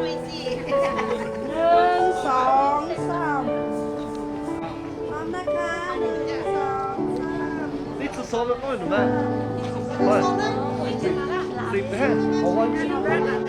หนึ่ง สอง สาม พร้อมนะคะ หนึ่ง สอง สาม นี่สดๆร้อนๆหนูนะ สิบห้า ขอวันสิบห้า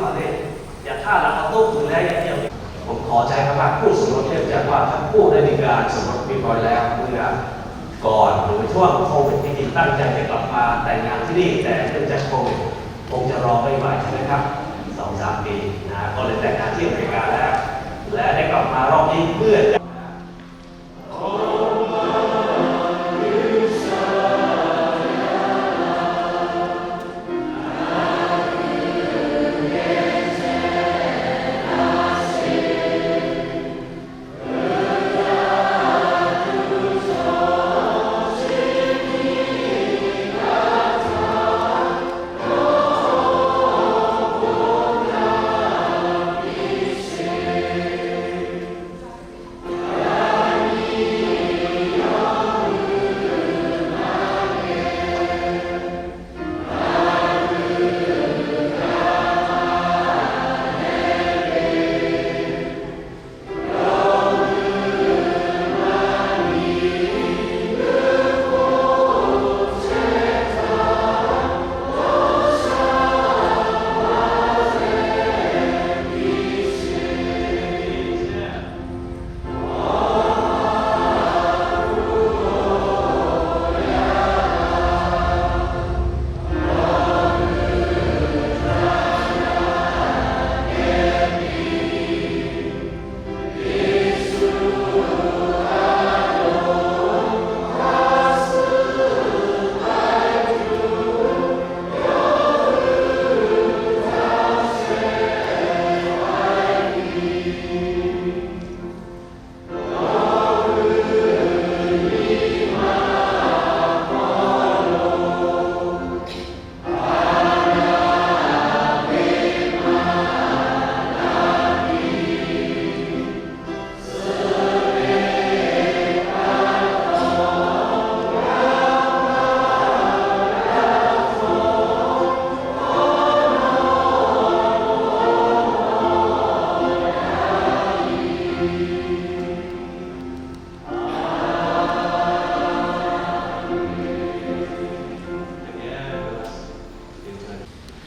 Yaꞈ hk'aˇ ผมขอใช้คำว่าคู่สมรส เนื่องจากว่าทั้งคู่ได้มีการสมรสเรียบร้อยแล้วเมื่อก่อน หรือช่วงโควิด ที่จริงตั้งใจจะกลับมาแต่งงานที่นี่ แต่เนื่องจากโควิด คงจะรอไม่ไหวใช่ไหมครับ สองสามปีนะ ก็เลยแต่งงานที่อเมริกาแล้ว และได้กลับมารอบนี้เพื่อจะ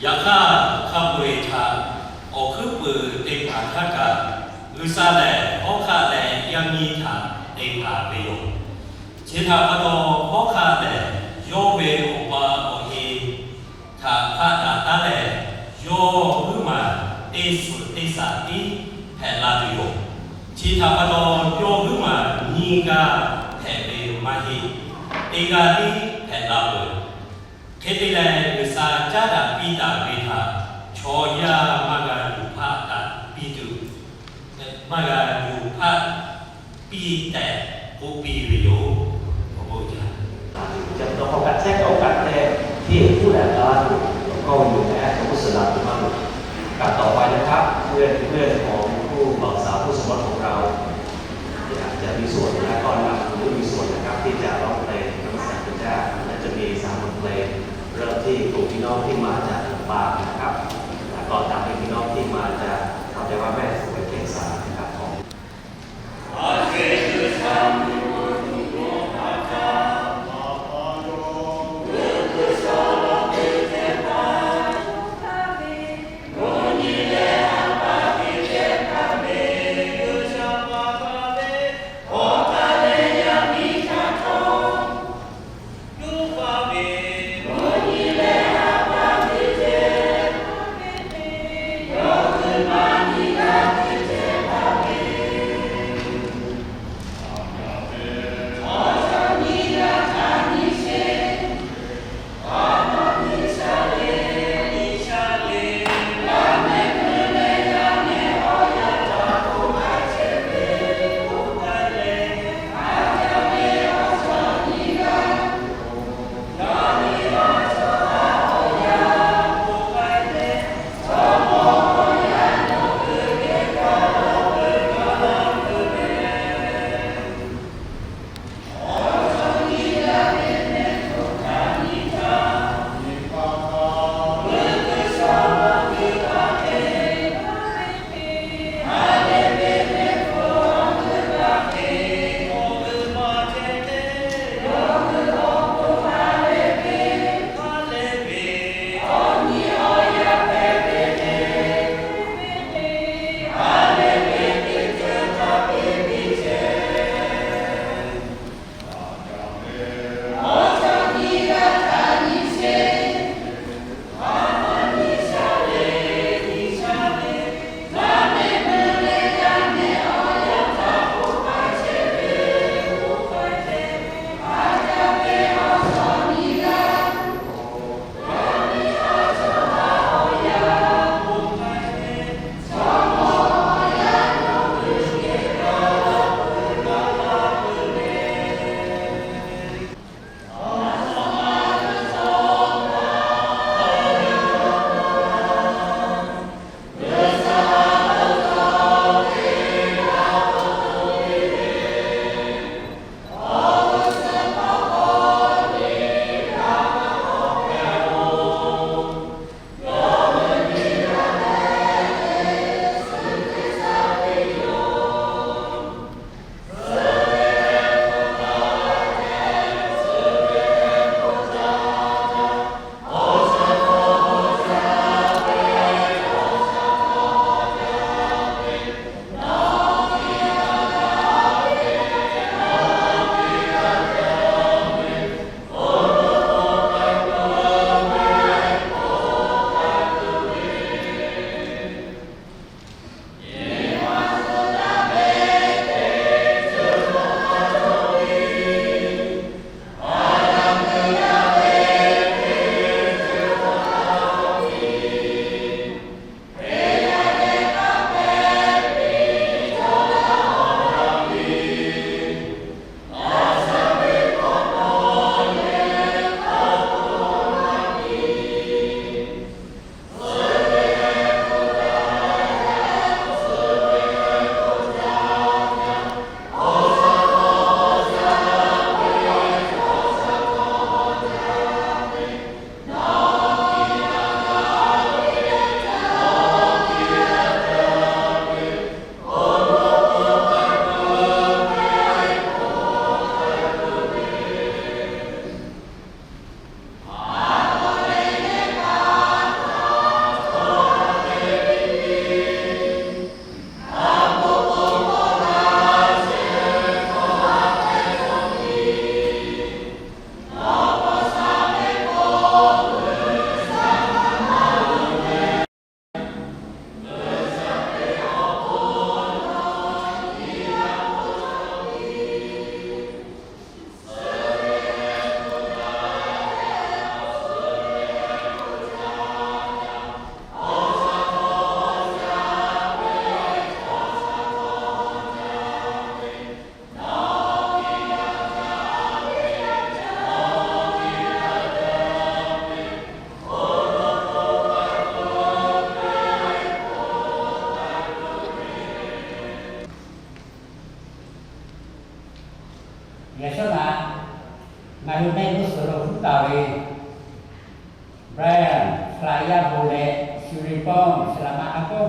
Yaꞈ hk'aˇ, hk'a peu-eˬ htaꞈ awˬ hkuiˉ peuˬ te hpanˍ htaˇ kaꞈ, G'uiˬsha lehˬ hawˉ hk'aˆ leh yaˇ miˇ htaꞈ te hpanˍ ve yoˬ. Chi htaꞈ pa taw, hawˉ hk'aˆ lehˬ yawˇ ve awˬ pa awˬ e htaꞈ hpaˆ daꞈ taˉ leh, yawˇ huiˉ maˬ teˇ suhˍ teˇ shaˍ tiˉ hpehꞈ la tuˬ yoˬ. Chi htaꞈ pa taw, yawˇ huiˉ maˬ nyiˇ g'aˇ hpehꞈ ve maˇ heˆ, teˇ g'aˇ tiˉ hpehꞈ la peuˬ. Hk'e te leh, G'uiˬsha caˉ daꞈ piˇ taˍ ve htaꞈ chaw yaˇ maˇ g'a yuˬ hpaˆ daꞈ piˇ tuˬ, maˇ g'a yuˬ hpaˆ piˇ tehꞈ k'oˆ piˇ ve yoˬ. Awˬ bon jaˇ. Chi pa taw k'awꞈ kaꞈ chehˇ k'awꞈ kaꞈ te, hteˇ k'oˆ leh k'a laˇ tuˬ, k'awꞈ k'oˆ yuˬ leh, chaw k'oˆ suhˍ la tuˬ maˇ loˍ. กลับต่อไปนะครับ เพื่อนเพื่อนของคู่บ่าวสาวคู่สมรสของเรา อยากจะมีส่วนและก็นำหรือมีส่วนนะครับ ที่จะร้องเพลงนมัสการพระเจ้า และจะมีสามบทเพลง เริ่มที่กลุ่มพี่น้องที่มาจากลำปางนะครับ แล้วก็ตามด้วยพี่น้องที่มาจาก เข้าใจว่าแม่สวยเขตสามนะครับ ของ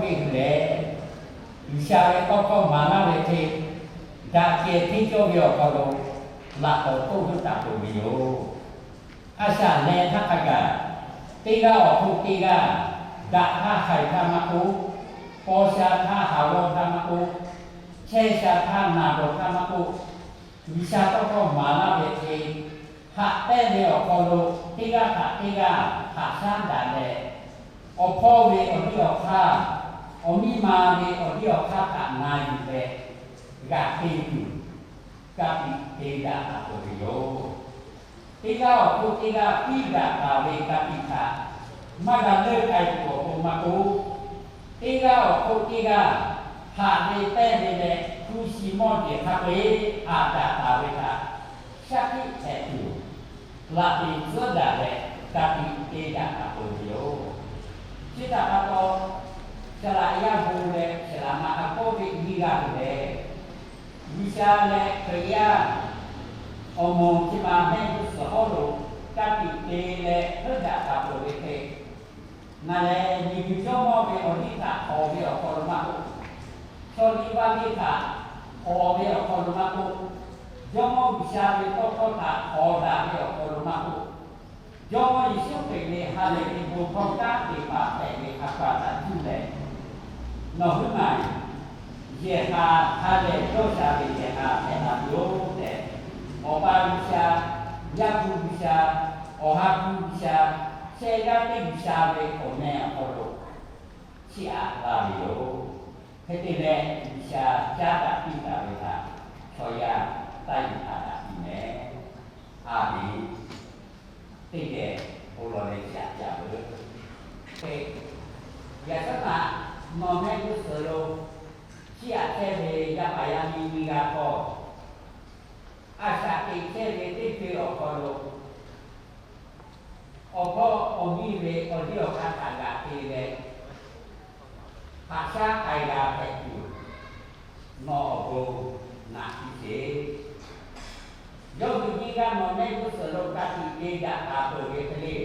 ve hui leh, G'uiˬsha ve tawˇ hkawˇ maˍ laˇ ve hk'e, daꞈ kehˬ hteˇ cawˇ ve awˬ hk'aw lo laꞈ k'awꞈ toˆ heuˆ taˍ peuˬ ve yoˬ. A shaꞈ leh htaˇ hk'a gaˬ, teˇ g'aˇ awˬ hk'oˆ teˇ g'aˇ, daꞈ htaˇ haiˬ htaˇ maˇ k'oˆ, paw sha htaˇ haˍ g'awˇ htaˇ maˇ k'oˆ, chehˇ sha htaˇ naˬ gawˬ htaˇ maˇ k'oˆ, G'uiˬsha tawˇ hkawˇ maˍ laˇ ve hk'e, haꞈ pehnˇ ve awˬ hk'aw lo teˇ g'aˇ htaꞈ teˇ g'aˇ haꞈ shaˉ daꞈ leh, awˬ hpawˇ ve awˬ liˇ awˬ hk'aˇ, awˬ miˇ ma ve awˬ liˇ awˬ hk'aˇ htaꞈ na yuˬ leh g'a te tuˬ, ka tiꞈ te daꞈ taˍ peuˬ ve yoˬ. Teˇ g'aˇ awˬ hk'oˆ teˇ g'aˇ piˇ daꞈ taˍ ve ka tiꞈ htaꞈ maˇ g'a leuˆ k'ai tuˬ awˬ pon maˇ k'oˆ, teˇ g'aˇ awˬ hk'oˆ teˇ g'aˇ haꞈ ve pehnˇ ve leh hpu shi mawˇ jeˬ hk'a peu-eˬ haꞈ daꞈ taˍ ve htaꞈ shaˉ hkiˆ hpehꞈ tuˬ, laꞈ peꞈ tcuhˉ daꞈ leh ka tiꞈ te daꞈ taˍ peuˬ ve yoˬ. Chi htaꞈ pa taw, saˍ laꞈ yaˇ bon leh saˍ laꞈ ma a kawˇ ve nyiˇ g'aˇ hui lehˬ, G'uiˬsha leh Hkriꞈ yaˇ awˬ moˍ chi ma mehˆ g'uˇ suhˍ hawˉ lo ka tiꞈ te leh heuˆ daꞈ taˍ peuˬ ve hk'e, ngaˬ lehˬ miˬguiˬ jawˇmawˇ ve awˬ liˇ htaꞈ hawˍ ve awˬ hk'aw lo maˇ k'oˆ, chaw liˇ vaˇ liˇ htaꞈ hawˍ ve awˬ hk'aw lo maˇ k'oˆ, Jawˇmawˇ G'uiˬsha ve tawˇ hkawˇ htaꞈ hawˍ daꞈ ve awˬ hk'aw lo maˇ k'oˆ, Jawˇmawˇ Yeˍsuˆ Hkriꞈ ve ha lehˬ ve bon hkawˇ kanˉ te paˍ hpehꞈ ve a pa taꞈ cuˇ leh, nawˬ huiˉ maˬ yehˬ k'a ha lehˬ dawˇ sha ve yehˬ k'a hpehꞈ la tuˬ yoˬ tehꞈ, Awˬ pa G'uiˬsha, Yaˇ hpu G'uiˬsha, Awˬ ha hpu G'uiˬsha, shehˆ g'aˇ teˇ G'uiˬsha ve awˬ meh awˬ hk'aw lo chiˇ aꞈ la ve yoˬ. Hk'e te leh, G'uiˬsha caˉ daꞈ piˇ taˍ ve htaꞈ chaw yaˇ taˇ yuˬ htaꞈ daꞈ piˇ meh. A miˍ teˇ geh bon lawˬ leh chiˇ aꞈ jaˇ ve. Yaꞈ hk'aˇ naꞈ, nawˬ mehˆ g'uˇ suhˍ lo chiˇ aꞈ chehˇ ve yaˇ paˍ yaˇ miˇ nyiˇ g'aˇ htawˇ, a shaꞈ teꞈ chehˇ ve teˇ co awˬ hk'aw lo awˬ hpawˇ awˬ miˇ ve awˬ liˇ awˬ hk'aˇ htaꞈ g'aꞈ te leh, haꞈ shaˉ k'ai g'a hpehꞈ tuˬ, nawˬ awˬ bon naꞈ piˇ sheˍ. Yawˇ hui nyiˇ g'aˇ nawˬ mehˆ g'uˇ suhˍ lo ka tiꞈ te daꞈ taˍ peuˬ ve hk'e le,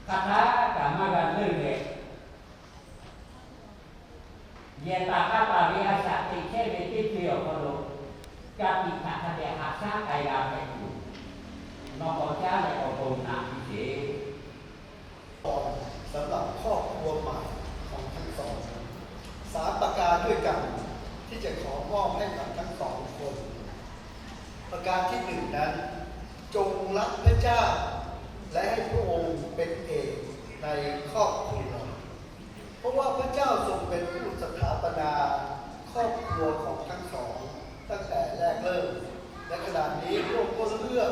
hk'aˬ htaˇ kaꞈ maˇ g'a leuˆ leh, yehˬ taˍ k'a taˍ ve a shaꞈ teꞈ chehˇ ve teˇ co awˬ hk'aw lo, ka tiꞈ htaꞈ hk'a dehꞈ haꞈ shaˉ k'ai g'a hpehꞈ tuˬ, nawˬ k'awꞈ caˉ leh awˬ bon naꞈ piˇ sheˍ. สำหรับครอบครัวใหม่ของทั้งสอง สามประการด้วยกันที่จะขอมอบให้กับทั้งสองคน ประการที่หนึ่งนั้น จงรักพระเจ้า และให้พระองค์เป็นเอกในครอบครัว เพราะว่าพระเจ้าทรงเป็นผู้สถาปนาครอบครัวของทั้งสองตั้งแต่แรกเริ่ม และขณะนี้พระองค์ก็เลือก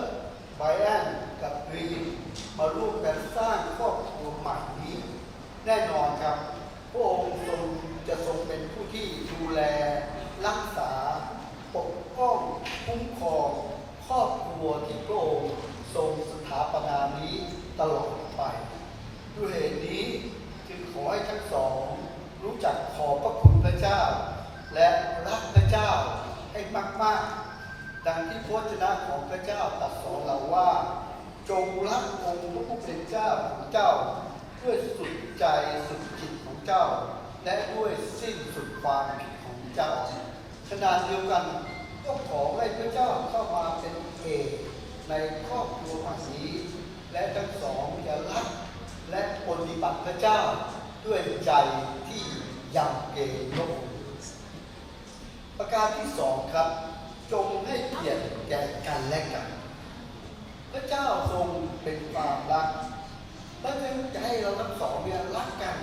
ไบรอันกับกรีนมาร่วมกันสร้างครอบครัวใหม่นี้ แน่นอนครับ พระองค์ทรงจะทรงเป็นผู้ที่ดูแลรักษาปกป้องคุ้มครองครอบครัวที่พระองค์ทรงสถาปนานี้ตลอดไป ด้วยเหตุนี้จึงขอให้ทั้งสองรู้จักขอบพระคุณพระเจ้า และรักพระเจ้าให้มากๆ ดังที่พระวจนะของพระเจ้าตรัสสอนเราว่า จงรักองค์พระผู้เป็นเจ้าของเจ้าด้วยสุดใจสุดจิตของเจ้า และด้วยสิ้นสุดความคิดของเจ้า ขณะเดียวกันก็ขอให้พระเจ้าเข้ามาเป็นเอกในครอบครัวใหม่นี้ และทั้งสองจะรักและปฏิบัติพระเจ้าด้วยใจที่ยำเกรงพระองค์ ประการที่สองครับ จงให้เกียรติแก่กันและกัน พระเจ้าทรงเป็นความรัก พระเจ้าจะให้เราทั้งสองเนี่ยรักกัน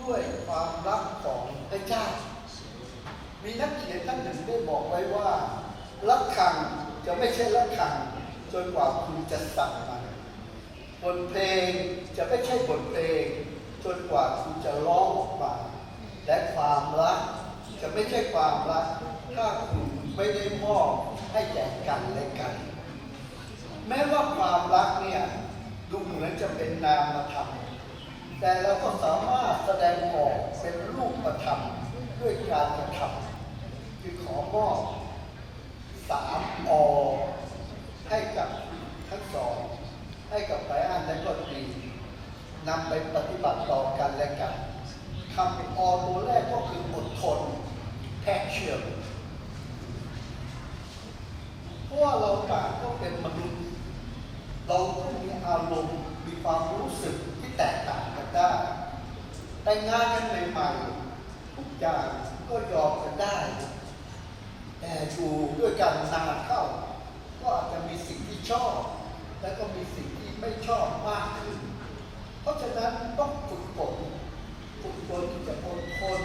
ด้วยความรักของพระเจ้า มีนักเขียนท่านหนึ่งได้บอกไว้ว่า ระฆังจะไม่ใช่ระฆังจนกว่าคุณจะสั่นมัน บทเพลงจะไม่ใช่บทเพลงจนกว่าคุณจะร้องออกมา และความรักจะไม่ใช่ความรักถ้าคุณไม่ได้มอบให้แก่กันและกัน แม้ว่าความรักเนี่ยดูเหมือนจะเป็นนามธรรม แต่เราก็สามารถแสดงออกเป็นรูปธรรมด้วยการกระทำ จึงขอมอบสามอให้กับทั้งสอง ให้กับไบรอันและก็ดีนนำไปปฏิบัติต่อกันและกัน ค คำออตัวแรกก็คืออดทน patience เพราะว่าเราต่างก็เป็นมนุษย์ เราก็มีอารมณ์ มีความรู้สึกที่แตกต่างกันได้ แต่งงานกันใหม่ๆ ทุกอย่างก็ยอมกันได้ แต่อยู่ด้วยกันนานเข้า ก็อาจจะมีสิ่งที่ชอบ และก็มีสิ่งที่ไม่ชอบมากขึ้น เพราะฉะนั้นต้องฝึกฝน ฝึกฝนที่จะอดทน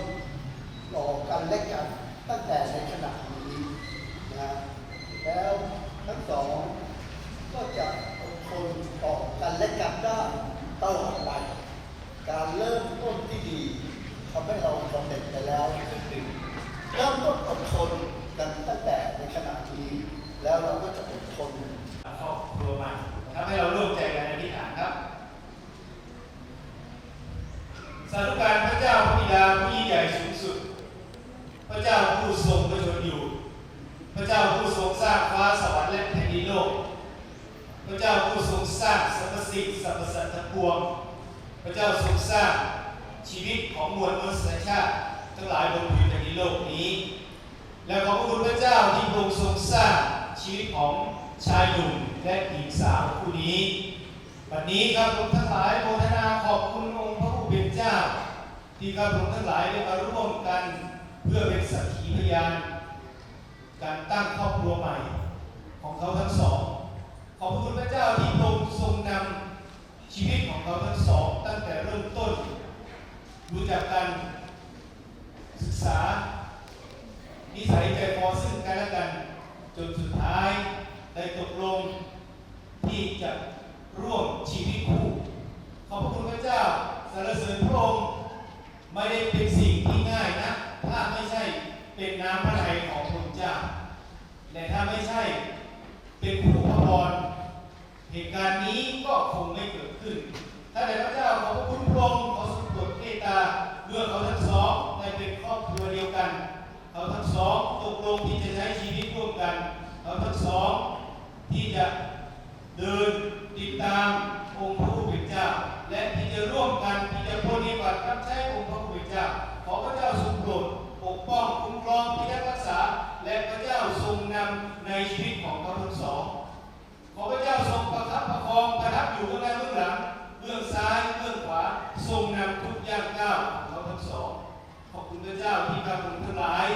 ต่อกันและกันตั้งแต่ในขณะนี้นะ แล้วทั้งสองก็จะอดทนต่อกันและกันได้ตลอดไป การเริ่มต้นที่ดีทำให้เราสำเร็จไปแล้วครึ่งหนึ่ง เริ่มต้นอดทนกันตั้งแต่ในขณะนี้ แล้วเราก็จะอดทน ครอบครัวใหม่ ถ้าให้เราร่วมใจกันอธิษฐานครับ สาธุการพระเจ้าพระบิดาผู้ยิ่งใหญ่สูงสุด พระเจ้าผู้ทรงพระชนม์อยู่ พระเจ้าผู้ทรงสร้างฟ้าสวรรค์และแผ่นดินโลก พระเจ้าผู้ทรงสร้างสรรพสิ่งสรรพสัตว์ทั้งปวง พระเจ้าทรงสร้างชีวิตของมวลมนุษยชาติทั้งหลายบนพื้นแผ่นดินโลกนี้ และขอบพระคุณพระเจ้าที่พระองค์ทรงสร้างชีวิตของชายหนุ่มและหญิงสาวคู่นี้ บัดนี้ข้าพระองค์ทั้งหลายโมทนาขอบคุณองค์พระผู้เป็นเจ้า ที่ข้าพระองค์ทั้งหลายได้มาร่วมกันเพื่อเป็นสักขีพยานการตั้งครอบครัวใหม่ของเขาทั้งสอง ขอบพระคุณพระเจ้าที่พระองค์ทรงนำชีวิตของเขาทั้งสองตั้งแต่เริ่มต้นรู้จักกัน ศึกษานิสัยใจคอซึ่งกันและกัน จนสุดท้ายได้ตกลงที่จะร่วมชีวิตคู่ ขอบพระคุณพระเจ้า สรรเสริญพระองค์ ไม่ได้เป็นสิ่งที่ง่ายนะ ถ้าไม่ใช่เป็นน้ำพระทัยของพระองค์เจ้า และถ้าไม่ใช่เป็นคู่พระพร เหตุการณ์นี้ก็คงไม่เกิดขึ้น ข้าแต่พระเจ้าขอบพระคุณพระองค์ ขอทรงโปรดเมตตา เมื่อเขาทั้งสองได้เป็นครอบครัวเดียวกัน เขาทั้งสองตกลงที่จะใช้ชีวิตร่วมกัน เขาทั้งสองที่จะเดินติดตามองค์พระผู้เป็นเจ้า และที่จะร่วมกันที่จะปฏิบัติรับใช้องค์พระผู้เป็นเจ้า ขอพระเจ้าทรงโปรดปกป้องคุ้มครองพิทักษ์รักษา และพระเจ้าทรงนำในชีวิตของเขาทั้งสอง ขอพระเจ้าทรงประคับประคองประทับอยู่เบื้องหน้าเบื้องหลัง เบื้องซ้ายเบื้องขวา ทรงนำทุกย่างก้าวของเขาทั้งสอง ขอบคุณพระเจ้าที่ข้าพระองค์ทั้งหลาย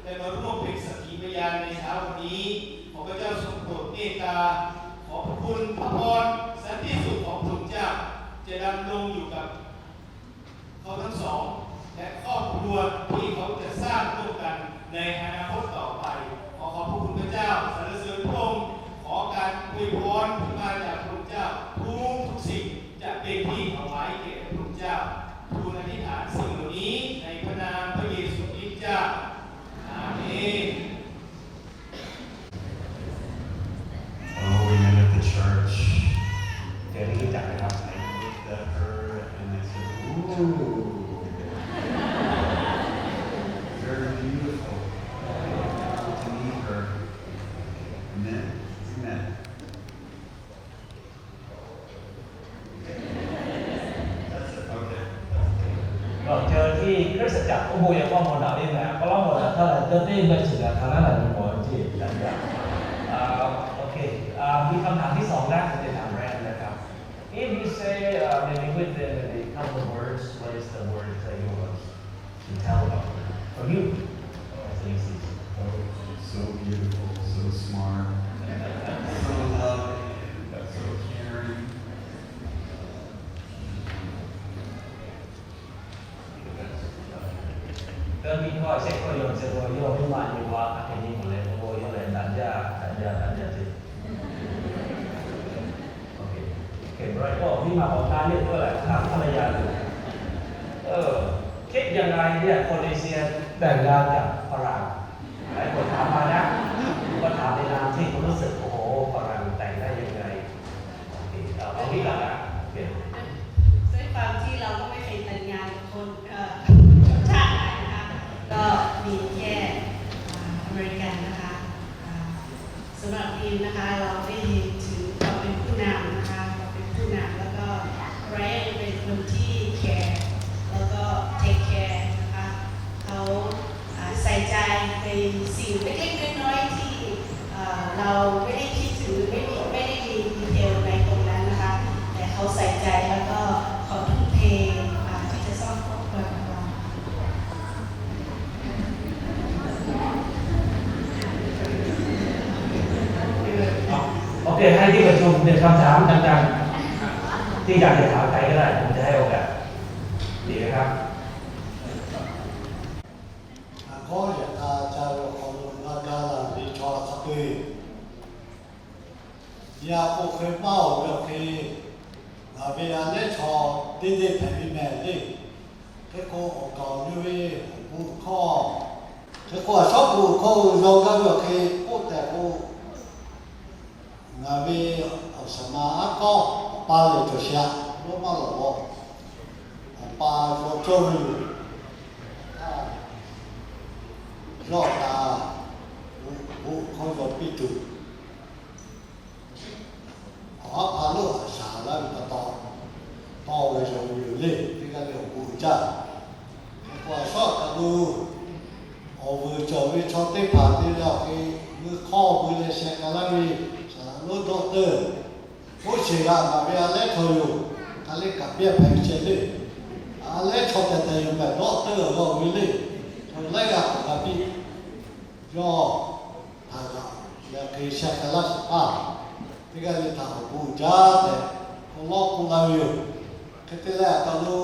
ได้มาร่วมเป็นสักขีพยานในเช้าวันนี้ ขอพระเจ้าทรงโปรดเมตตา ขอพระคุณพระพรสันติสุขของพระองค์เจ้า จะดำรงอยู่กับ เขาทั้งสอง และครอบครัวที่เขาจะสร้างร่วมกันในอนาคตต่อไป ขอขอบพระคุณพระเจ้า สรรเสริญพระองค์ ขอการอวยพรที่มาจากพระองค์เจ้า ทุกทุกสิ่งจะเป็นที่ถวายแก่พระองค์เจ้า ทูลอธิษฐานสิ่งเหล่านี้ในพระนามพระเยซูคริสต์เจ้า อาเมน Oh, we met at the church. เจอที่รู้จักนะครับ I looked at her and I said, "Ooh, very beautiful." I want to meet her. Amen. Amen. Okay. ก็เจอที่คริสตจักร โอ้โห ยังว่าหมดแล้วนี่แหละ ก็ร้องหมดแล้ว เท่าไหร่ เจอที่ไม่ถึงอะ ทางนั้นแหละ มีหมอที่ อ่า โอเค อ่า มีคำถามที่สองนะ ผมจะถามแรกนะครับ If you say, uh, maybe within maybe a couple of words, what is the word that you want to tell about her? For you, as an example. Oh, so beautiful, so smart, so loving, so caring. Tơ mi k'o shehˆ k'o yawˇ tcuh k'o yawˇ hui maˇ nyi wa a hk'e nyi mawˬ leh k'o yawˇ lehˬ daꞈ jaˇ, daꞈ jaˇ, daꞈ jaˇ ce. โอเค โอเค bright ก็มีมาบอกงานเนี่ยด้วยแหละ ทางภรรยาเลย เออ คิดยังไงเนี่ย คนเอเชียแต่งงานกับฝรั่ง หลายคนถามมานะ ก็ถามในนามที่ผมรู้สึก โอ้โห ฝรั่งแต่งได้ยังไง โอเค เอาเอานี้ก่อนนะ โอเค ด้วยความที่เราก็ไม่เคยแต่งงานกับคน เอ่อ ชนชาติไหนนะคะ ก็มีแค่ อ่า อเมริกันนะคะ อ่า สำหรับบีมนะคะ เราได้เห็นถึงความเป็นผู้นำนะคะ ความเป็นผู้นำ แล้วก็ไบรอันเป็นคนที่ care แล้วก็ take care สิ่งเล็กๆน้อยๆที่เอ่อเราไม่ได้คิดถึงหรือไม่มีไม่ได้มีดีเทลในตรงนั้นนะคะแต่เขาใส่ใจแล้วก็เขาทุ่มเทอ่าที่จะสร้างครอบครัวของเรา โอเค ให้ที่ประชุมเนี่ยคำถามต่างๆที่อยากจะถามใครก็ได้ ผมจะให้โอกาส ดีไหมครับ Hkawˇ yaꞈ hk'a ca ve awˬ hk'aw lo g'a ga laˬ ve chaw hk'a peu-eˬ, yaꞈ k'o hk'e maˇ oˬ ve awˬ hk'e, ngaˬ ve a lehˉ chaw teˇ deˇ hpehꞈ ve mehˍ le. Hk'e k'o awˬ kaˍ awˬ nu ve awˬ bon hkawˇ, hk'e k'o a shawˉ bon hkawˇ yawˇ gaˇ ve awˬ hk'e k'oˆ tehꞈ k'o, ngaˬ ve awˬ shaˍ ma aˉ kawˇ awˬ pa lehˬ cawˬ sheˍ aꞈ, Roˉmaꞈ lawˬ law awˬ pa yaw cawˇ ve yoˬ. Yawˇ kaꞈ bon hkawˇ yaw piˇ tuˬ, awˬ haˉ hpa lonˉ haꞈ shaˍ laˇ ve pa taw, tawˇ g'a yaw ve yoˬ le. Teˇ g'aˇ ve awˬ bon uiˍ jaˇ. Hk'e k'o a shawˉ kaꞈ lo awˬ vuiˬ cawˬ ve chaw teˇ hpaˍ te leh awˬ hk'e, mui hk'awˇ mui leh sheh k'a laˇ ve, shaˍ laꞈ lonˉ dawˆ teuˇ, oˇ sheˍ g'aꞈ ngaˬ ve a lehˉ chaw yoˬ. Hk'aˬ le kaꞈ piˇ a hpehꞈ ve chehˇ le. A lehˉ chaw tehˬ tehˬ yoˬ mehˍ dawˆ teuˇ awˬ g'aˇ ve le. Chaw laiˉ g'aˇ k'awꞈ g'a piˇ yawˇ htaꞈ g'aꞈ yaꞈ hk'e sheh k'a laˇ shehˍ hpaˇ, teˇ g'aˇ le htaꞈ awˬ bon uiˍ jaˇ tehꞈ k'awꞈ lawˇ k'oˆ la ve yoˬ. Hk'e te leh a taꞈ lo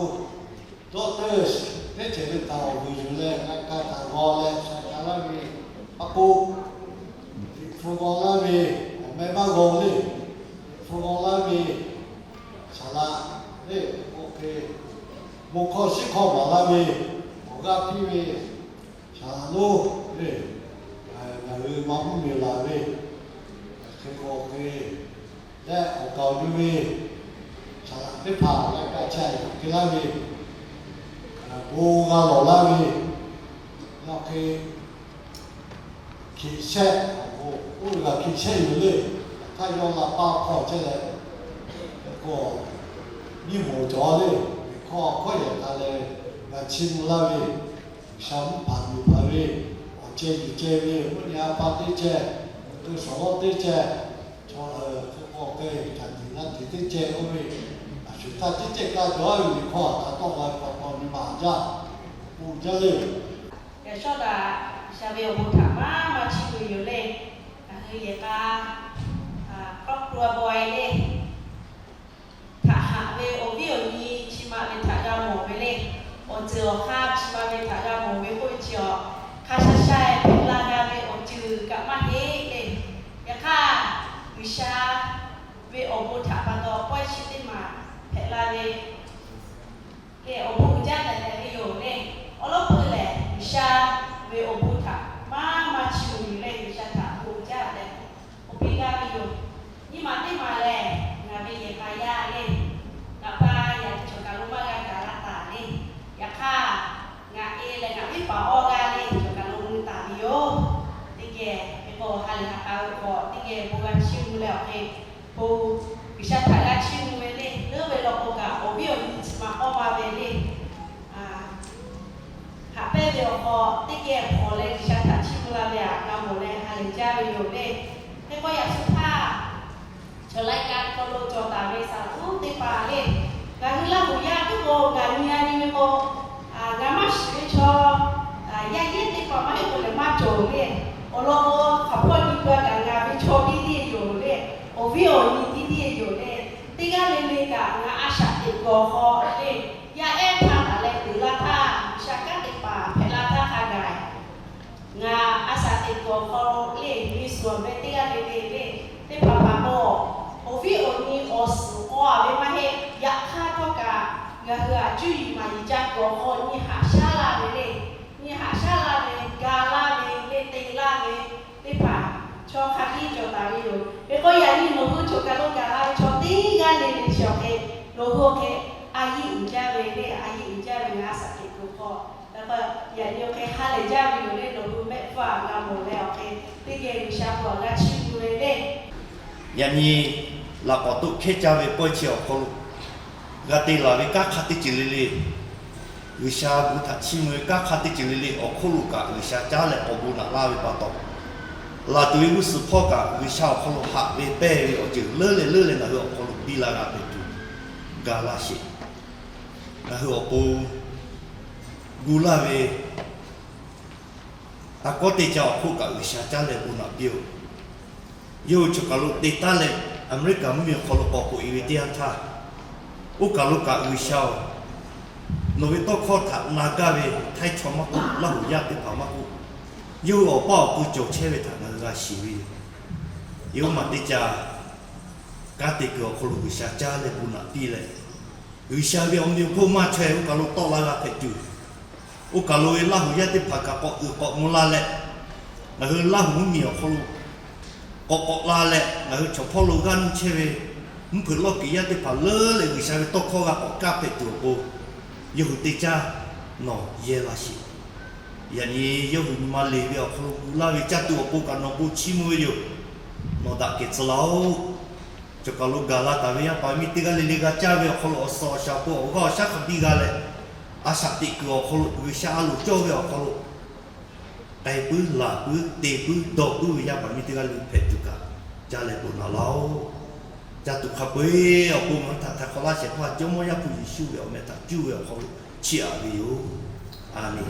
dawˆ teuˇ teˇ ceuˬ ve htaꞈ awˬ vuiˬ yuˬ leh g'a ka htaꞈ g'aw leh sheh k'a laˇ ve, a k'o, Liꞈ hpu g'aw laˇ ve, awˬ meh maˇ g'aw le. Liꞈ hpu g'aw laˇ ve, shaˍ laꞈ le, k'o hk'e, bon hkawˇ shiˉ hkawˇ maˍ laˇ ve, awˬ g'aˇ piˇ ve, shaˍ laꞈ lonˉ le, ngaˬ hui maˇ mvuhˇ miˬ laˬ ve, hk'e k'o hk'e, leh awˬ kaˍ awˬ nu ve shaˍ laꞈ teˇ hpaˍ g'a ka ca yuˬ hk'e laˇ ve, bon g'a lawˬ laˇ ve, yaꞈ hk'e, hkiꞈ shehˆ, oˇ ve g'a hkiꞈ shehˆ yoˬ le. Hk'aˇ yawˇ la paˇ hkawˇ chehˇ leh, k'o, nyiˇ moˍ cawˬ le. Hkawˇ hkawˇ yaꞈ k'a leh g'a chiˇ mvuh laˇ ve, G'uiˬsha mvuhˇ hpanˍ miˬ hpanˍ ve, awˬ ceh yuˬ ceh ve, mvuhˇ nyi a pa teˇ ceh, to shawˍ lawˇ teˇ ceh, chaw hk'e k'awꞈ k'ai caꞈ tiꞈ g'a tiꞈ teˇ ceh oˇ ve, a shuˍ htaˇ teˇ ceh kaˇ cawˬ ve liꞈ hkawˇ htaꞈ tawˆ la ve pa taw nyi ma jaˇ, k'oˆ jaˇ le. Yaꞈ shawˉ daꞈ G'uiˬsha ve awˬ bon htaꞈ maˇ maˇ chiˇ mvuh yoˬ le. Ngaˬ hui yehˬ k'a ครอบครัวบอย le, htaꞈ haꞈ ve awˬ viˉ awˬ nyi chi ma ve htaꞈ g'a mawˬ ve le. Awˬ ceuˬ awˬ hk'aˇ chi ma ve htaꞈ g'a mawˬ ve k'oˆ ve chi awˬ hk'a sha sha-e hpehꞈ la g'a ve awˬ ceuˬ kaꞈ maˇ heˆ le. Yaꞈ hk'aˇ, G'uiˬsha ve awˬ bon htaꞈ pa taw pawehˇ chi teˇ maˬ hpehꞈ la ve le, awˬ bon uiˍ jaˇ tehꞈ tehꞈ ve yoˬ le. Awˬ lawn peuˬ lehˬ, G'uiˬsha ve awˬ bon htaꞈ maˇ maˇ chiˇ mvuh yoˬ le. G'uiˬsha htaꞈ bon uiˍ jaˇ tehꞈ awˬ piˇ gaˇ ve yoˬ. Nyiˇ maˬ teˇ maˬ lehˬ, ngaˬ ve yehˬ k'a yaˇ le, ngaˬ pa yaꞈ cawˬ kaˬ lo maˇ g'a gaˬ la taˍ le. Yaꞈ hk'aˇ, ngaˬ e leh ngaˬ viˉ paˍ awˇ g'aˇ le cawˬ kaˬ lo mui taˍ ve yoˬ. Teˇ geh ve k'o, ha lehˬ ha k'a ve k'o, teˇ geh bon g'a chiˇ mvuh leh awˬ hk'e, bon G'uiˬsha htaꞈ g'a chiˇ mvuh ve le. Leuˉ ve law k'o kaꞈ, awˬ viˉ awˬ nyi chi ma k'awˇ ma ve le. Haꞈ pehnˇ ve awˬ hk'aw teˇ geh hpawnˬ leh G'uiˬsha htaꞈ chiˇ mvuh la ve htaꞈ g'a mawˬ leh ha lehˬ jaˇ ve yoˬ le. Hk'e k'o, yaꞈ shu htaˇ chaw laiˉ kaˆ hk'aw lo cawˬ taˍ ve saˍ laꞈ lonˉ teˇ hpaˍ le, ngaˬ hui Laˇ huˍ yaˇ teˇ k'o ngaˬ nyi a nyi ve k'o, ngaˬ maˇ shiˍ ve chaw yaˇ yehˉ teˇ hpaˍ maˇ heˆ k'o lehˬ maˇ cawˬ le. Awˬ lawn k'o, hk'aˬ hpawˇ nyi g'a kaꞈ ngaˬ ve chaw tiˉ tiˉ yoˬ le. Awˬ viˉ awˬ nyi tiˉ tiˉ yoˬ le. Teˇ g'aˇ le le kaꞈ ngaˬ a shaꞈ teꞈ kuiˬ awˬ hk'aw le, yaˇ ehˉ htaˇ taˍ leh uiˍ la htaˇ, G'uiˬsha kanˉ te paˍ hpehꞈ la htaˇ hk'a gaˬ ngaˬ a shaꞈ teꞈ kuiˬ awˬ hk'aw le, nyi suhˍ ve teˇ g'aˇ le le le, teˇ hpaˍ hpaˍ k'o, awˬ viˉ awˬ nyi awˬ suhˍ k'aw a ve maˇ heˆ. Yaꞈ hk'aˇ htawˇ kaꞈ, ngaˬ hui a cuˇ yiˍ maˍ yiˍ ca kuiˬ awˬ hk'aw nyi haꞈ shaˉ la ve le, nyi haꞈ shaˉ la ve, ga laˇ ve le, te laˇ ve, teˇ hpaˍ chaw hk'a biˇ cawˬ taˍ ve yoˬ. Hk'e k'o, yaꞈ nyi nawˬ hui cawˬ kaˬ lo gaˬ la ve chaw teˇ g'aˇ le le chi awˬ hk'e, nawˬ hui awˬ hk'e a yiˇ uiˍ jaˇ ve le, a yiˇ uiˍ jaˇ ve ngaˬ a shaꞈ teꞈ kuiˬ hk'aw, yaꞈ nyi awˬ hk'e ha lehˬ jaˇ ve yoˬ le. Nawˬ hui mehˆ hpfuhˇ a g'a mawˬ leh awˬ hk'e, teˇ geh G'uiˬsha htaꞈ g'a chiˇ mvuh ve le. Yaꞈ nyi laꞈ k'awꞈ toˆ hkehˉ caˇ ve pawehˇ chi awˬ hk'aw lo g'a te laˬ ve kanˉ hk'a teˇ ceuˬ le le, G'uiˬsha bon htaꞈ chiˇ mvuh ve kanˉ hk'aˇ teˇ ceuˬ le le awˬ hk'oˆ lo kaꞈ G'uiˬsha caˉ leh k'awꞈ bon naꞈ laˇ ve pa taw, laˬ tuˬ ve g'uˇ suhˍ hpawˇ kaꞈ G'uiˬsha awˬ hk'aw lo haꞈ ve pehnˇ ve awˬ ceuˬ leuˉ leh leuˉ leh ngaˬ hui awˬ hk'aw lo biˇ la g'a hpehꞈ tuˬ ga laˇ sheˍ. Ngaˬ hui awˬ pon gu laˇ ve a kawˉ teˇ caˇ awˬ hk'oˆ kaꞈ G'uiˬsha caˉ leh bon naꞈ piˇ-oˬ. Yawˇ hui choˬ kaˬ lo te taˉ leh Aˍmeˍriˆkaˍ mvuhˇmiˬ awˬ hk'aw lo k'awꞈ k'oꞈ e ve teˇ yanˇ htaˇ, oˇ kaˬ lo kaꞈ G'uiˬsha-oˬ, nawˬ ve tawˇ hkawˇ htaꞈ na gaˇ ve htaiˇ chaw maˇ k'oˆ, Laˇhuˍ yaˇ teˇ hpaˍ maˇ k'oˆ, yawˇ hui awˬ paˇ awˬ ku cawˬ chehˇ ve htaꞈ ngaˬ hui g'a shiˍ ve yoˬ. Yawˇ hui maˬ teˇ caˇ kanˉ te kuiˬ awˬ hk'aw lo G'uiˬsha caˉ leh bon naꞈ piˇ leh, G'uiˬsha ve awˬ meꞈ awˬ hponˇ maˇ chaweh oˇ kaˬ lo tawˆ la g'a hpehꞈ tuˬ, oˇ kaˬ lo ve Laˇhuˍ yaˇ teˇ hpaˍ kaꞈ k'awꞈ uiˍ k'awꞈ mvuh la leh, ngaˬ hui Laˇhuˍ mvuhˇmiˬ awˬ hk'aw lo k'awꞈ k'awꞈ la leh, ngaˬ hui chaw hpawˇ lo g'aˇ nuˇ chehˇ ve mvuhˇ hpeuꞈ lawˇ kiˬ yaˇ teˇ hpaˍ leuˉ leh G'uiˬsha ve tawˇ hkawˇ g'a k'awꞈ kaˇ hpehꞈ tuˬ awˬ pon, yawˇ hui teˇ caˇ nawˬ yehˇ laˇ sheˍ. Yaꞈ nyi yawˇ hui nyi ma leˬ ve awˬ hk'aw lo gu laˇ ve caˇ tuˬ awˬ pon kaꞈ nawˬ bon chiˇ mvuh ve yoˬ. Nawˬ daꞈ kehˬ tcuh laˇ-oˆ. Choˬ kaˬ lo gaˬ la taˍ ve yaˇ paˍ miˇ teˇ g'aˇ le le g'a caˇ ve awˬ hk'aw lo awˬ suhˍ awˬ shaˍ awˬ pon awˬ g'aˇ awˬ shaˉ hk'a biˇ g'a leh, a shaꞈ teꞈ kuiˬ awˬ hk'aw lo G'uiˬsha a loˍ cawˇ ve awˬ hk'aw lo k'ai puiˉ, laˬ puiˉ, te puiˉ, dawˇ puiˉ ve yaˇ paˍ miˇ teˇ g'aˇ le le hpehꞈ tuˬ kaꞈ, caˇ leh bon naꞈ laˇ-oˆ. Caˇ tuˬ hk'a peu-eˬ awˬ pon ngaˬ hui htaꞈ htaiˍ hk'awꞈ laˇ shehˍ hpaˇ Jawˇmawˇ Yaˇ hpu Yeˍsuˆ ve awˬ meh htaꞈ cuˇ ve awˬ hk'aw lo chiˇ aꞈ ve yoˬ. A menˬ.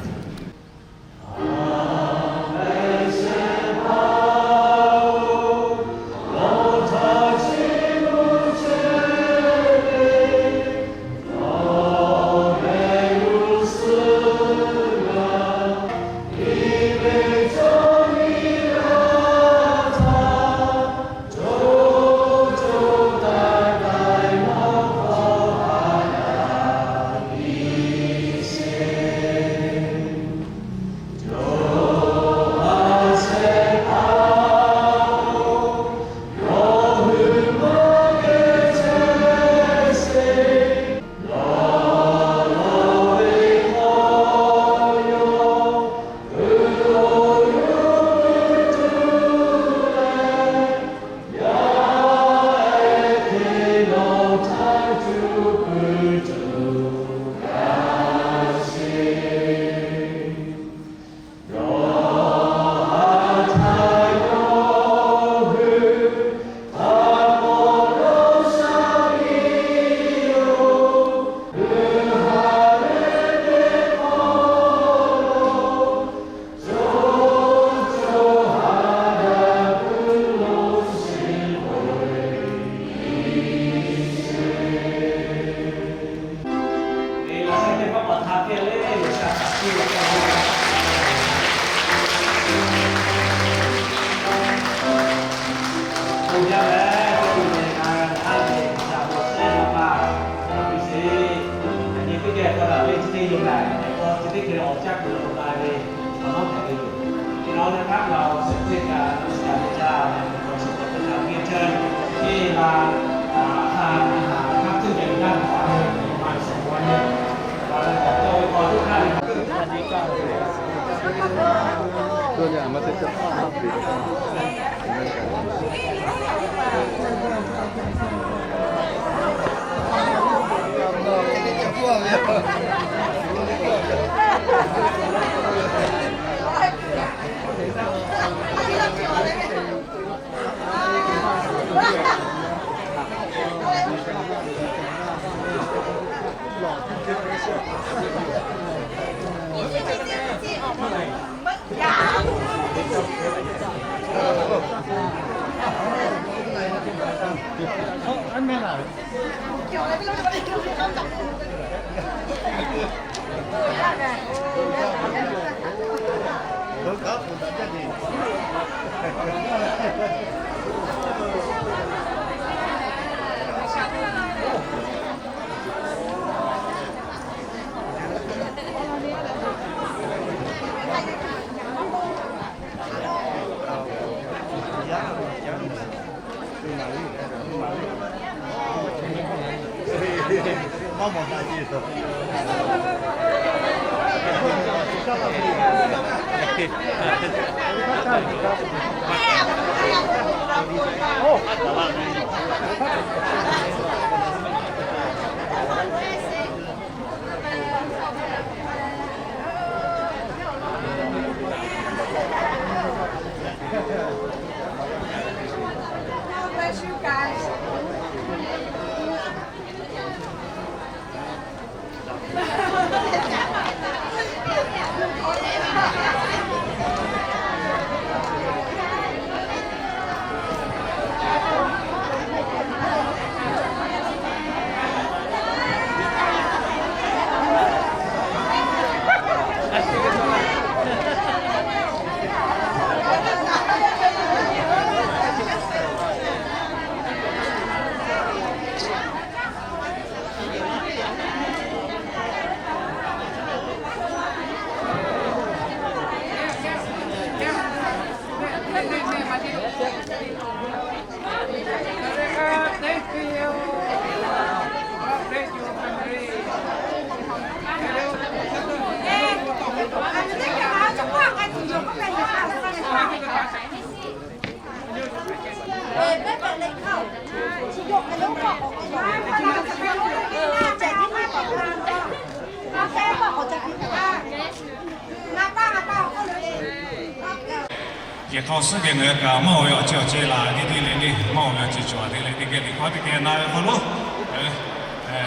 Hk'aw suhˉ geh ngaˬ hui kaꞈ maˇ oˬ ve awˬ ceuˬ awˬ ceuˬ laˬ teˇ teˇ le le, maˇ oˬ ve awˬ ceuˬ cawˬ a teˇ le teˇ geh liꞈ hk'aw teˇ geh na ve hk'aw lo,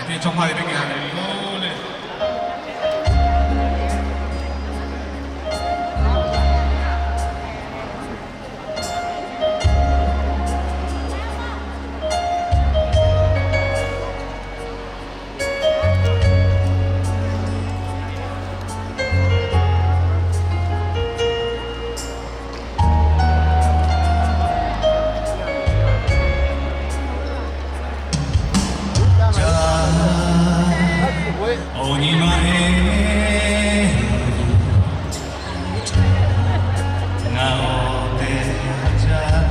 teˇ chaw hpaˇ teˇ geh ha lehˬ ve yoˬ le. Awˬ nyi ma heˆ, ngaˬ awˬ tehˬ jaˇ.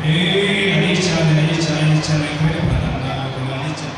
Eˬ, a yeˇ ca leh, a yeˇ ca, a yeˇ ca leh, hkawehˇ teˇ hpaˍ htaꞈ na k'o la, a yeˇ ca.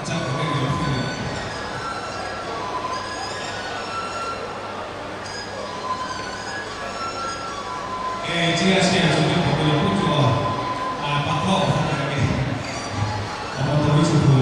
Ca k'awꞈ ve yoˬ. Eˬ, chi a sheh a shu ve k'awꞈ ve yoˬ k'oˆ tuˬ a, pa hkawˇ awˬ hk'aˇ hk'a ve, awˬ ma taw ve chi hk'o.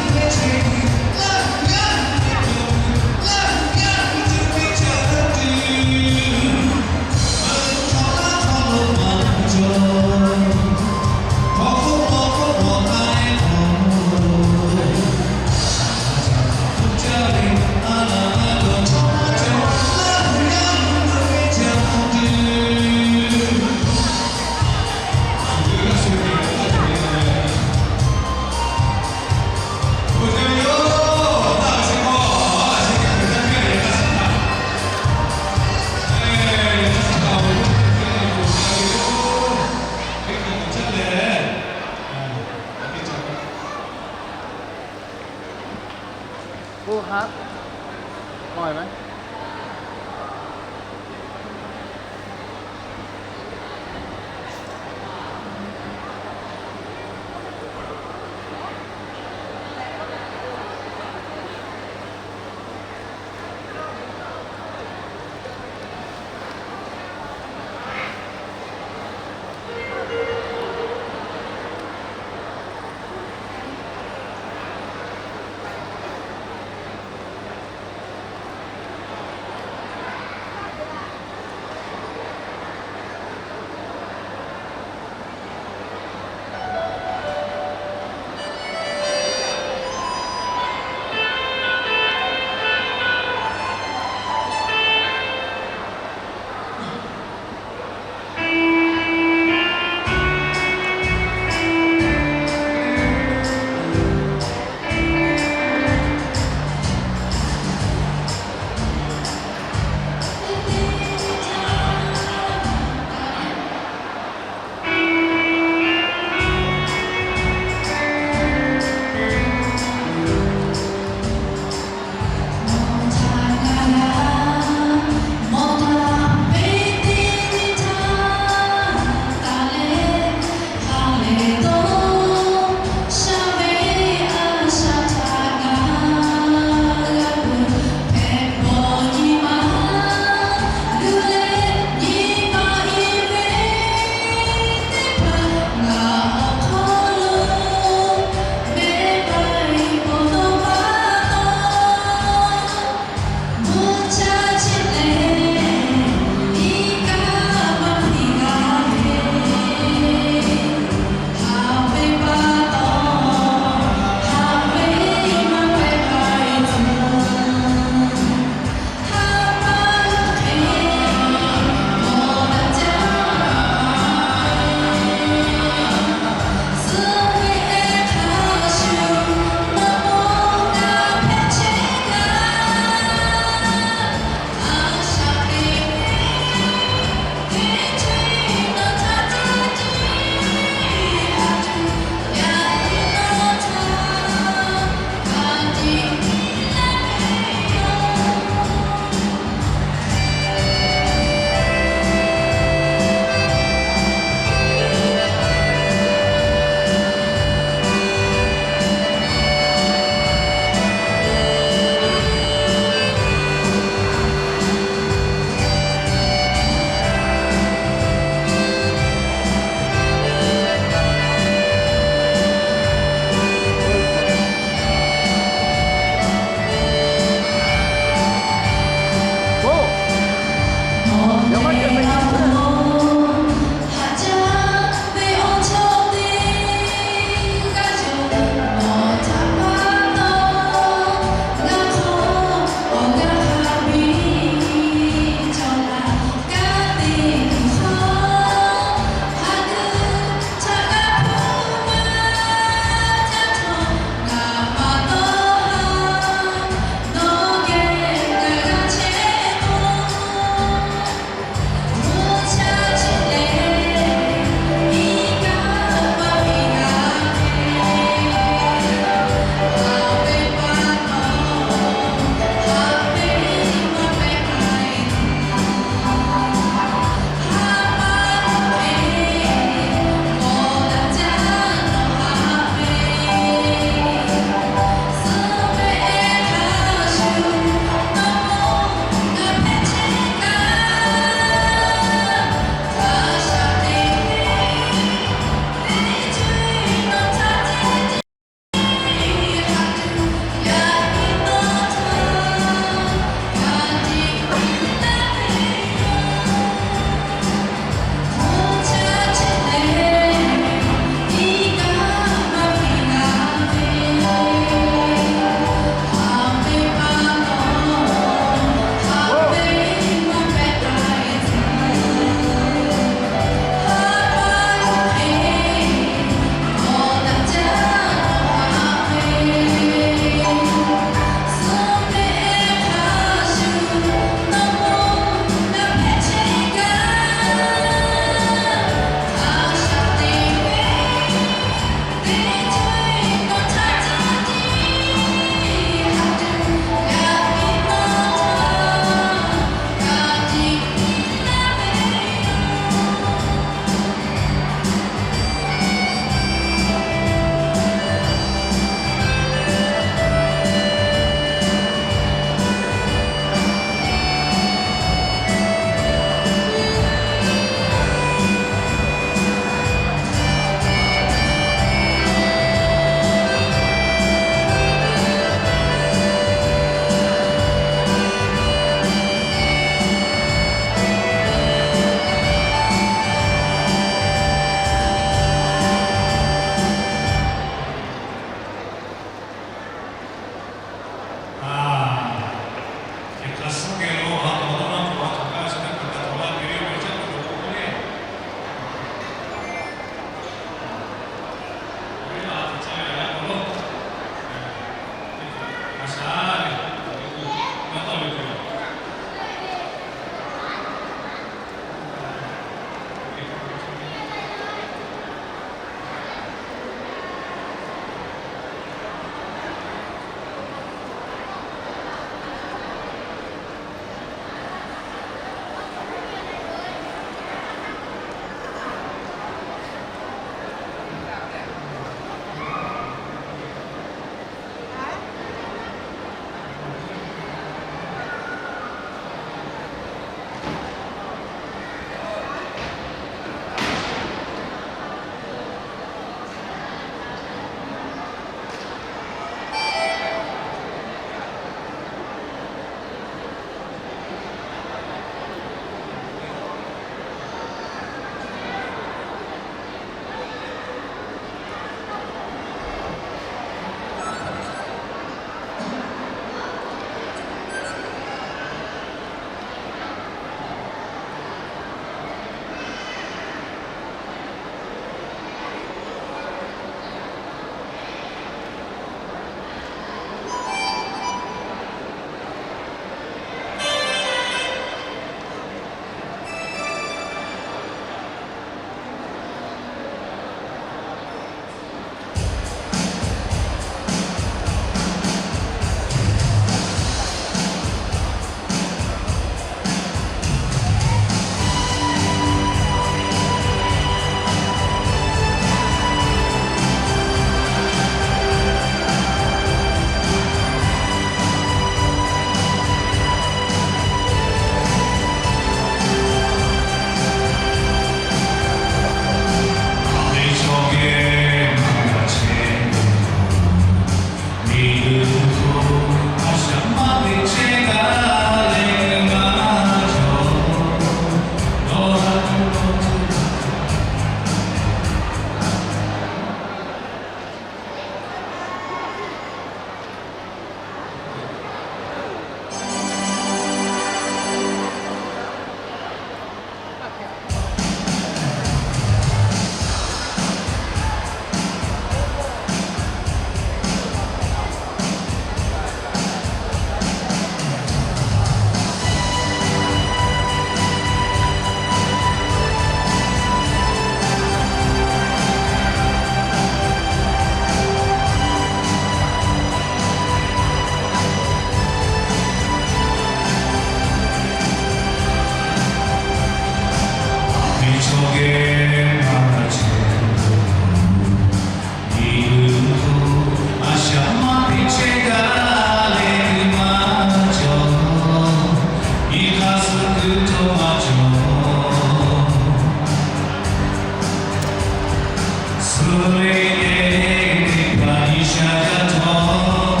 Hk'e te teˇ hpaˍ G'uiˬsha yaˇ htawˇ,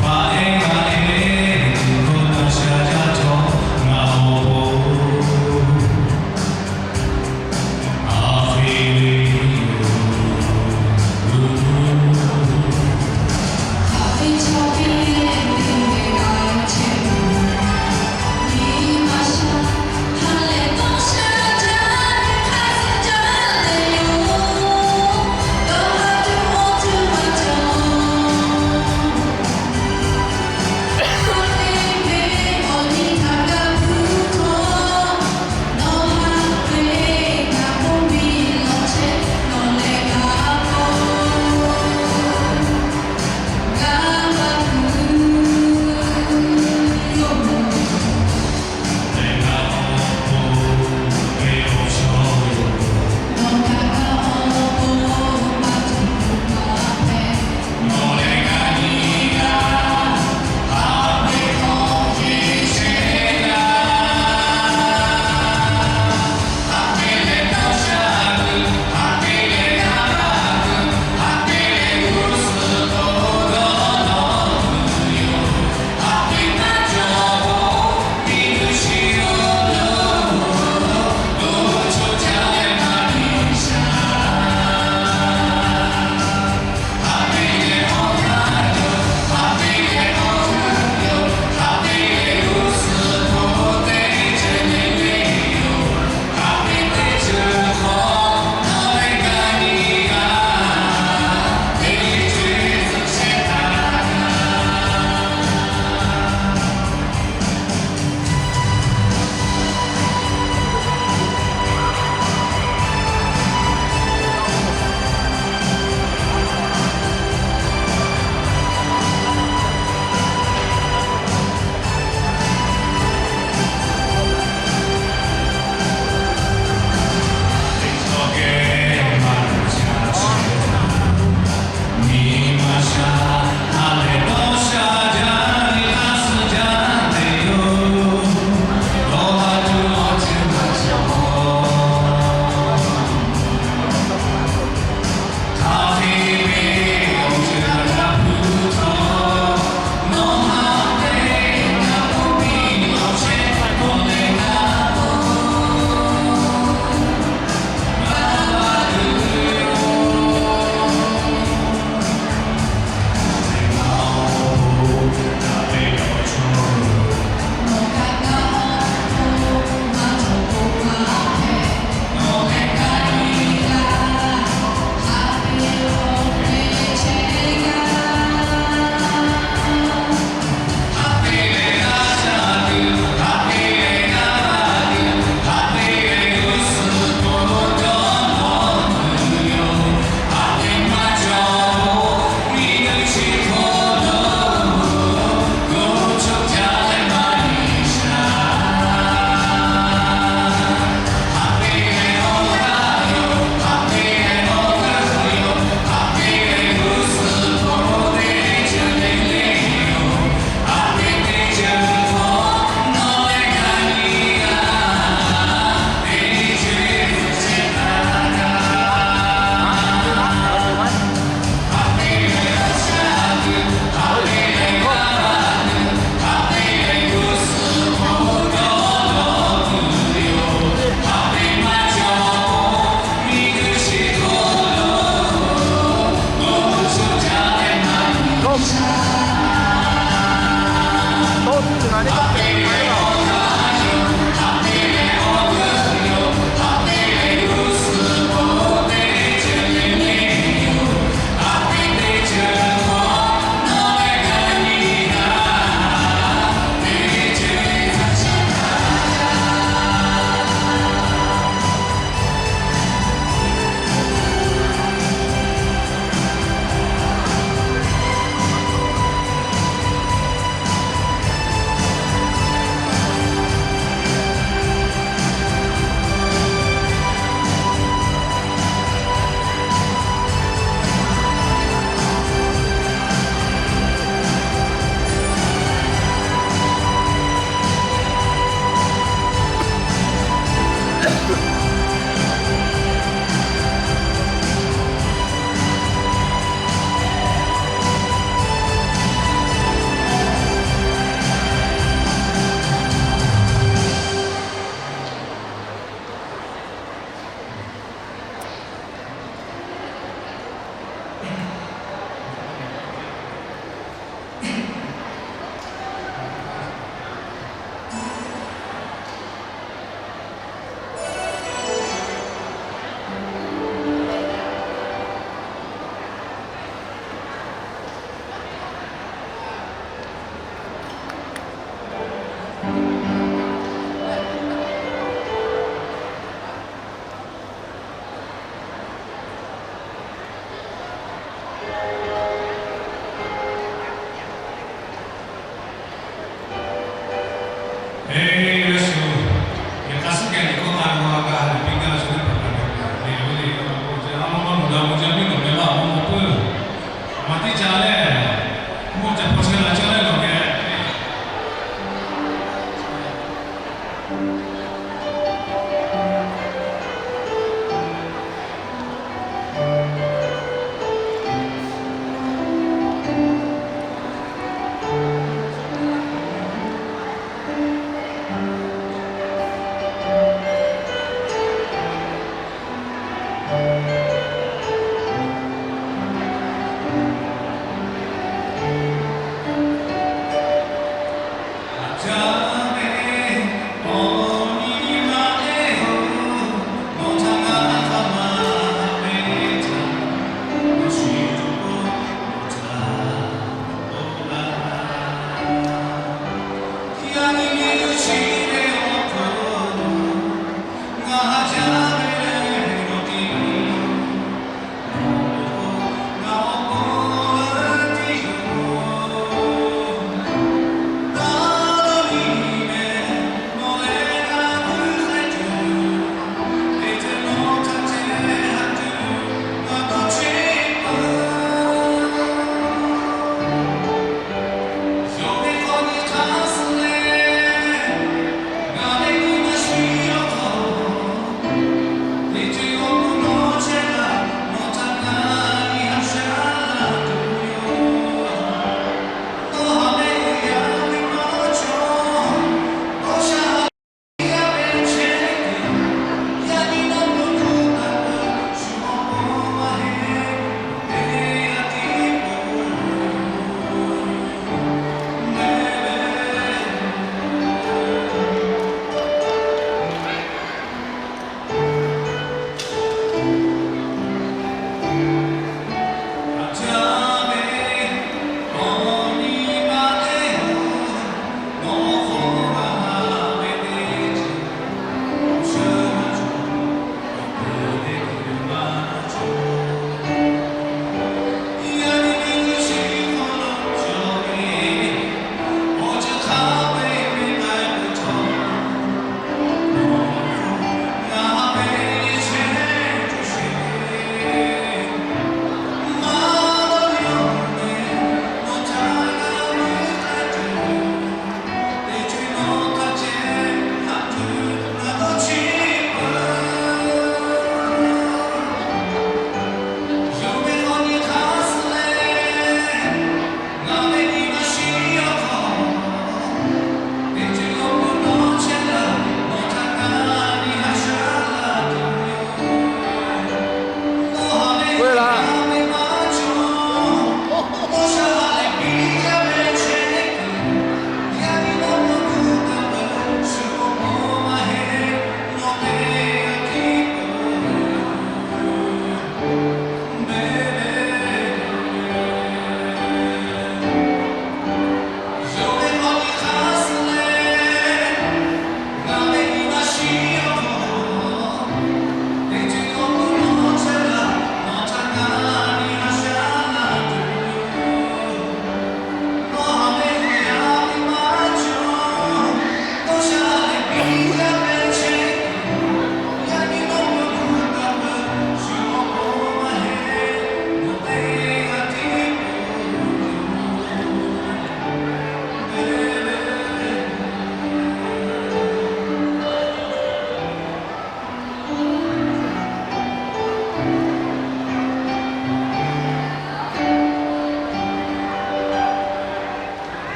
faˍ ehˉ maˇ ehˉ tuˬ hkawˇ na sha yaˇ htawˇ ngaˬ awˬ po a hk'e le yoˬ.